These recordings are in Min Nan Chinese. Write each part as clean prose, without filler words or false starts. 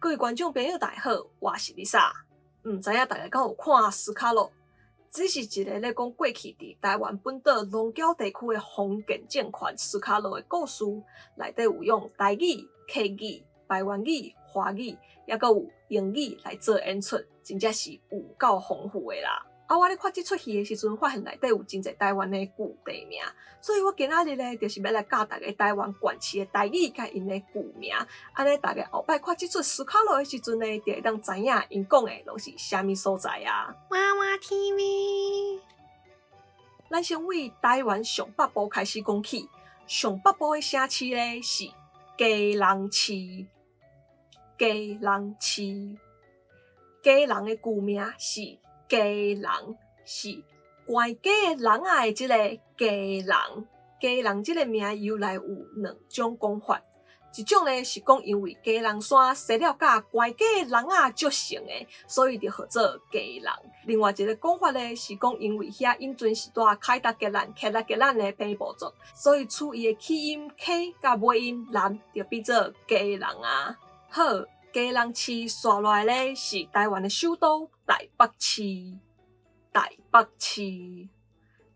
各位觀眾朋友，大家好，我是麗莎。毋知影大家敢有看斯卡羅？這是一个咧講過去佇臺灣本島龍徼地區的封建政權斯卡羅的故事，內底有用台語、客語、排灣語、華語，抑閣有英語來做演出，真正是有夠豐富的啦。啊！我咧看這齣戲的時陣，發現內底有真濟臺灣的舊地名，所以我今仔日咧就是欲來教大家臺灣縣市的台語佮𪜶的舊名，按呢大家後擺看這齣斯卡羅的時陣呢，就會當知影𪜶講的攏是啥物所在啊。娃娃 TV，咱先為臺灣上北部開始講起，上北部的城市咧是基隆市，基隆市，基隆的舊名是基隆，是關雞的籠仔的這个基隆。基隆這个名由來有兩種講法，一種呢是講因為基隆山生了佮關雞的籠仔足像的，所以就號做基隆。另外一个講法呢是講因為遐以前是蹛凱達格蘭、凱達格蘭的平埔族，所以取伊的起音凱佮尾音蘭，就變做基隆啊。好，基隆市紲落來咧是臺灣的首都臺北市。臺北市，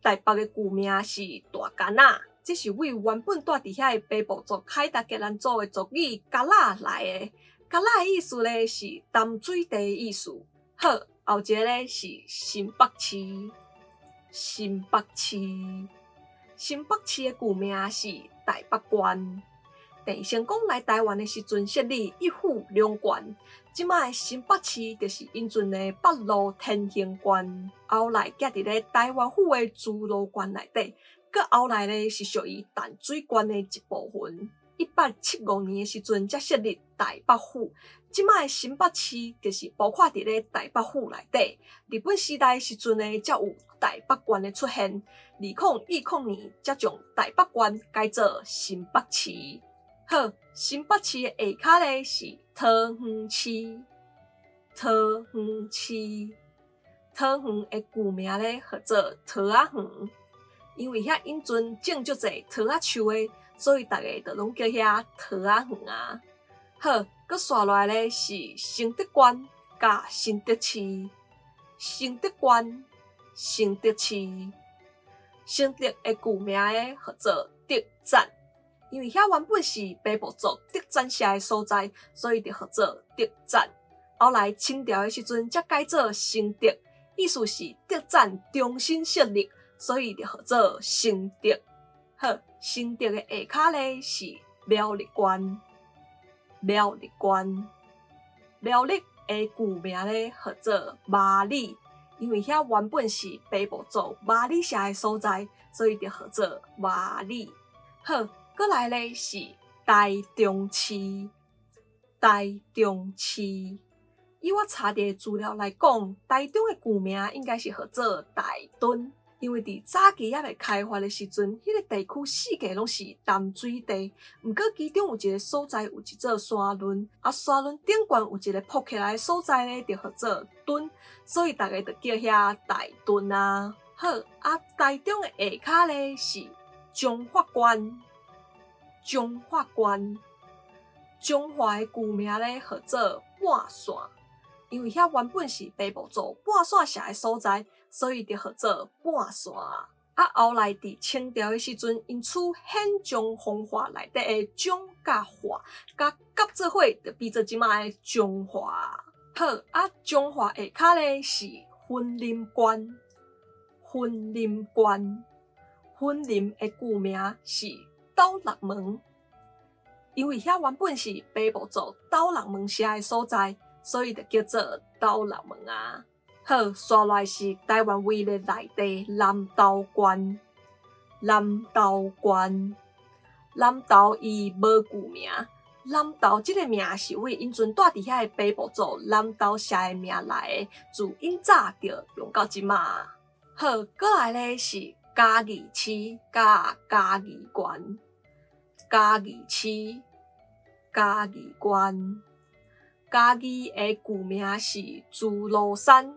臺北的舊名是大干仔，這是為原本蹛佇遐的平埔族凱達格蘭族的族語加仔來的。加仔的意思咧是淡水地的意思。好，後一个咧是新北市。新北市，新北市的舊名是臺北縣。鄭成功來臺灣的時陣設立一府兩縣，這擺的新北市就是以前的北路天興縣，後來寄佇咧臺灣府的諸羅縣內底，閣後來咧是屬於淡水縣的一部分。1875年的時陣才設立臺北府，這擺的新北市就是包括佇咧臺北府內底。日本時代的時陣呢，才有臺北縣的出現。2010年才將臺北縣改做新北市。好，新北市的下跤咧是桃園市。桃園市，桃園的舊名咧號做桃仔園，因為遐以前種足濟桃仔樹的，所以逐家就攏叫遐桃仔園啊。好，閣紲落來咧是承德縣佮承德市。承德縣、承德市，承德的舊名咧號做德讚。因為遐原本是平埔族德讚社的所在，所以就號做德讚。後來清朝的時陣，才改做承德，意思是德讚重新設立，所以就號做承德。好，承德的下跤咧是苗栗縣。苗栗縣，苗栗的舊名咧號做麻里，因為遐原本是平埔族麻里社的所在，所以就號做麻里。好，閣來咧是臺中市，臺中市。以我查著的資料來講，臺中的舊名應該是號做大墩，因為佇早期猶未開發的時陣，彼个地區四界攏是淡水地。毋過其中有一个所在有一座山崙，啊山崙頂懸有一个噗起來的所在咧，就號做墩，所以逐家就叫遐大墩啊。好，啊臺中的下跤咧是彰化縣。彰化縣，彰化的舊名咧號做半線，因為遐原本是平埔族半線社的所在，所以就號做半線。啊，後來佇清朝的時陣，𪜶取顯彰風化內底的彰佮化，佮合做伙，就變做這擺的彰化。好，啊，彰化下跤咧是雲林縣，雲林縣，雲林的舊名是斗六門，因為遐原本是平埔族斗六門社的所在，所以就叫做斗六門啊。好，紲落來是臺灣唯一的內地南投縣，南投縣，南投伊無舊名，南投這个名是為以前蹛佇遐的平埔族南投社的名來的，自𪜶早就用到這馬。好，閣來咧是嘉義市佮嘉義縣，嘉義市、嘉義縣，嘉義的舊名是諸羅山，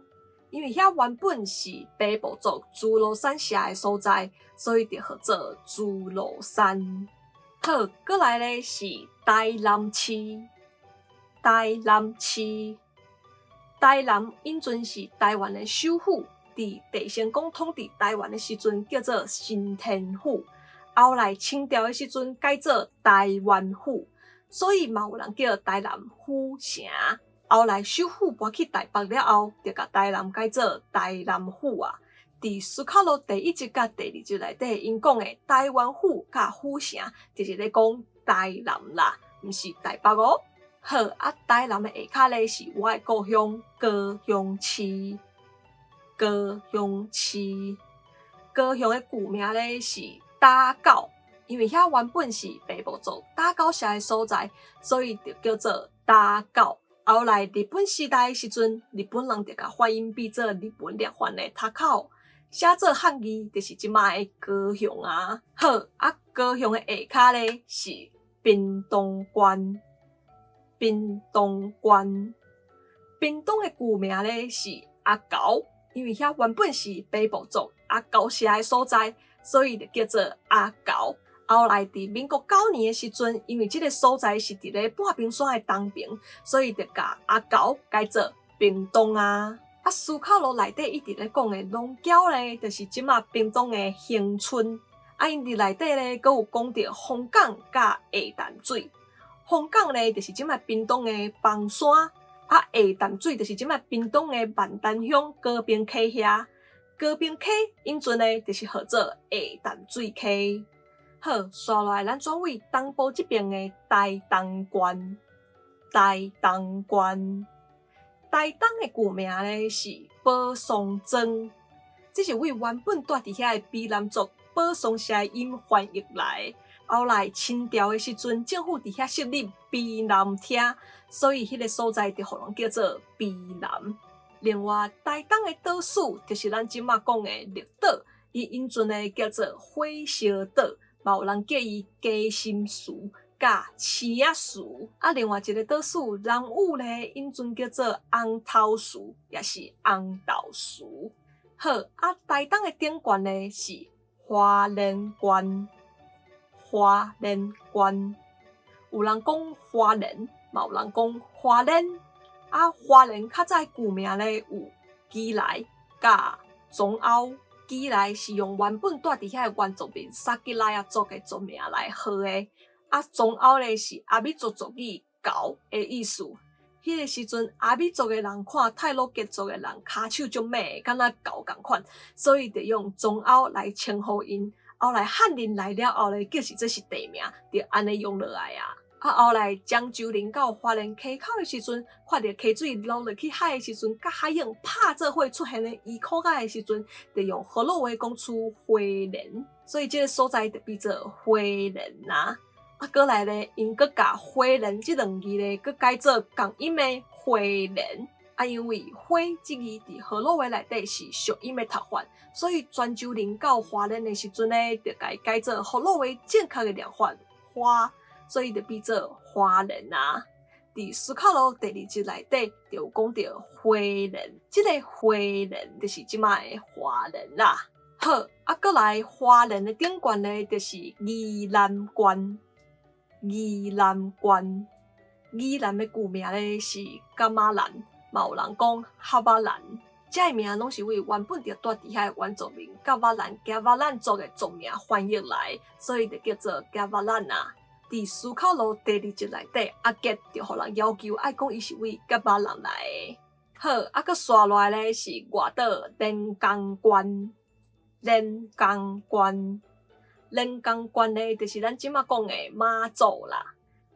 因為遐原本是平埔族諸羅山社的所在，所以就號做諸羅山。好，閣來咧是臺南市，臺台南市。台南以前是台灣的首府，佇鄭成功統治台灣的時陣叫做新添府，後來清朝的時陣改做台灣府，所以嘛有人叫台南府城。後來首府搬去台北了後，就共台南改做台南府啊。佇思考錄第一集佮第二集內底，𪜶講的台灣府佮府城，就是咧講台南啦，毋是台北哦。好，啊，台南的下跤咧是我的故鄉高雄市。高雄市，高雄的舊名咧是打狗，因為遐原本是平埔族打狗社的所在，所以就叫做打狗。後來日本時代的時陣，日本人就共發音變做日本念法的高雄，寫做漢字就是這馬的高雄啊。好，啊，高雄的下跤咧是屏東縣。屏東縣，屏東的舊名咧是阿猴，因為遐原本是平埔族阿猴社的所在，所以就叫做阿猴。後來佇民國九年的時陣，因為這个所在是佇咧半屏山的東爿，所以就共阿猴改做屏東啊。啊，思考錄內底一直咧講的龍嶠咧，就是這馬屏東的恆春。啊，𪜶佇內底咧，閣有講著鳳港佮下淡水。鳳港咧，就是這馬屏東的枋山；啊，下淡水就是這馬屏東的萬丹鄉高屏溪遐。高屏溪以前咧，就是號做下淡水溪。好，紲落來，咱轉位東部這爿的台東縣。台東縣，台東的舊名咧是寶桑莊，這是為原本蹛佇遐的卑南族寶桑社的音翻譯來。後來清朝的時陣，政府佇遐設立卑南廳，所以彼个所在就予人叫做卑南。另外，台東的島嶼就是咱這馬講的綠島，伊以前呢叫做火燒島，嘛有人叫伊雞心嶼佮鼠仔嶼。啊，另外一个島嶼蘭嶼咧，以前叫做紅頭嶼，也是紅豆嶼。好，啊，台東的頂懸呢是花蓮縣。花蓮縣，有人講花蓮，嘛有人講花蓮。啊，花蓮較早舊名咧有基來佮中歐。基來是用原本蹛佇遐的原住民撒奇萊雅族的族名來號的。啊，中歐咧是阿美族族語“猴”的意思。彼个時陣，阿美族的人看太魯閣族的人跤手足猛，敢若猴仝款，所以就用中歐來稱呼𪜶。後來漢人來了後咧，其實這是地名，就按呢用落來啊。啊，後來漳州人到花蓮溪口的時陣，看著溪水流落去海的時陣，佮海湧拍做伙出現的魚箍仔的時陣，就用河洛話講出花蓮，所以這个所在就變做花蓮啊。啊，閣來咧，𪜶閣共花蓮這兩字咧，閣改做仝音的花蓮。啊，因為花這字佇河洛話內底是俗音的讀法，所以泉州人到花蓮的時陣咧，就共伊改做河洛話正確的念法花，所以就變做花蓮啊。佇思考錄第二集內底就有講著花蓮，這个花蓮就是這馬的花蓮啦。好，啊，閣來花蓮的頂懸咧，就是宜蘭縣。宜蘭縣，宜蘭的舊名咧是噶瑪蘭，嘛有人講哈巴蘭，這个名攏是為原本就蹛佇遐的原住民噶瑪蘭、加瓦蘭族的族名翻譯來，所以就叫做噶瑪蘭啊。佇思考錄第二集內底，阿杰就予人要求愛講伊是為噶瑪蘭來的。好，啊，閣紲落來咧是外島連江縣，連江縣。連江縣咧，就是咱這馬講的馬祖啦。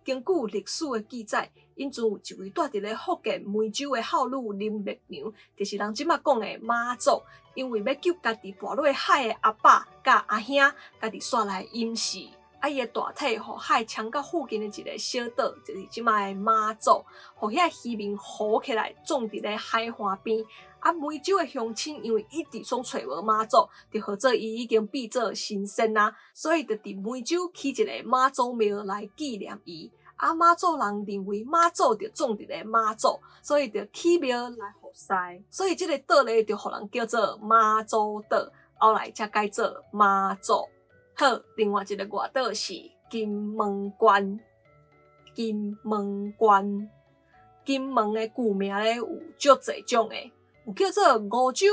根據歷史的記載，以前有一位蹛佇咧福建湄洲的孝女林默娘，就是人這馬講的媽祖。因為欲救家己跋落海的阿爸佮阿兄，家己煞來隱死。啊，伊的大體予海沖到附近的一个小島，就是這馬的馬祖，予遐漁民捕起來，種佇咧海岸邊。啊，湄洲的鄉親因為一直創揣無媽祖，就號做伊已經變做神仙啊，所以就佇湄洲起一个媽祖廟來紀念伊。啊，媽祖人認為媽祖就葬佇咧馬祖，所以就起廟來服侍。所以這个島咧就予人叫做媽祖島，後來才改做馬祖。好，另外一个外島是金門縣，金門縣，金門的舊名咧有足濟種的，有叫做梧州、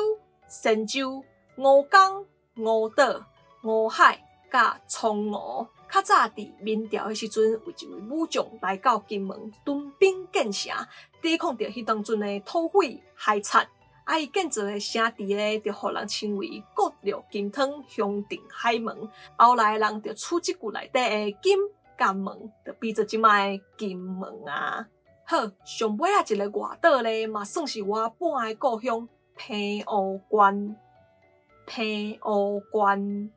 仙州、吳江、吳島、吳海、佮蒼梧。較早佇明朝的時陣，有一位武將來到金門屯兵建城，抵抗著彼當陣的土匪海賊。啊，伊建造的城池咧，就予人稱為國六金湯，雄鎮海門。後來人就取這句內底的金佮門，就變做這擺的金門啊。好，上尾仔一个外島咧，嘛算是我半个故鄉澎湖縣。澎湖縣，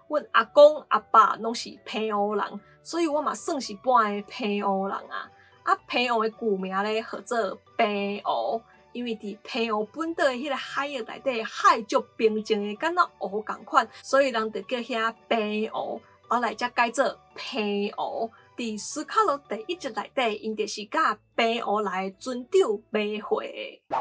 阮阿公阿爸攏是澎湖人，所以我嘛算是半个澎湖人啊。啊，澎湖的舊名咧，號做平湖，因為佇澎湖本島的彼個海域內底，海足平靜的，敢若湖仝款，所以人就叫遐平湖，後來才改做澎湖。佇思考錄第一集內底，𪜶就是佮澎湖來的船長媒會的。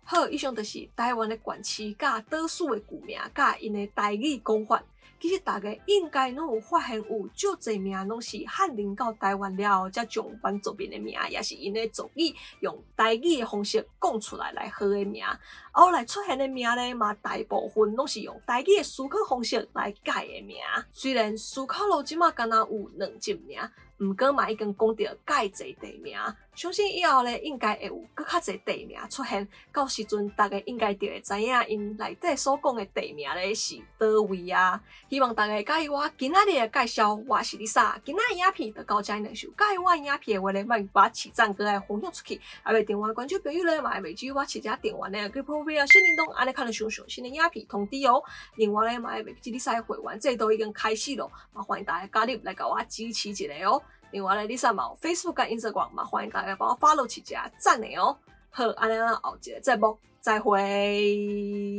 好，以上就是台灣的縣市佮島嶼的舊名，佮𪜶的台語講法。其實大家應該攏有發現，有足濟名攏是漢人到台灣了後，才將原住民的名，抑是𪜶的族語用台語的方式講出來來號的名。後來出現的名咧，嘛大部分攏是用台語的思考方式來改的名。雖然思考錄這馬干焦有兩集爾，毋過嘛已經講著蓋濟地名，相信以後咧應該會有閣較濟地名出現。到時陣大家應該就會知影𪜶內底所講的地名咧是佗位啊。希望大家會佮意我今仔日的介紹，我是麗莎。今仔影片就到遮，若是有佮意我影片的話咧，莫把起讚閣愛分享出去，猶未訂閱觀眾朋友咧，嘛會袂記我設遮訂閱的，佮破費啊小鈴鐺，按呢較能上上新的影片通知哦。另外咧，嘛會袂記麗莎的會員制度已經開始咯，嘛歡迎大家加入來共我支持一下哦。另外咧，麗莎嘛有 Facebook 佮 Instagram，嘛歡迎大家幫我 follow 起一下讚的哦。好，按呢咱後一个節目再會。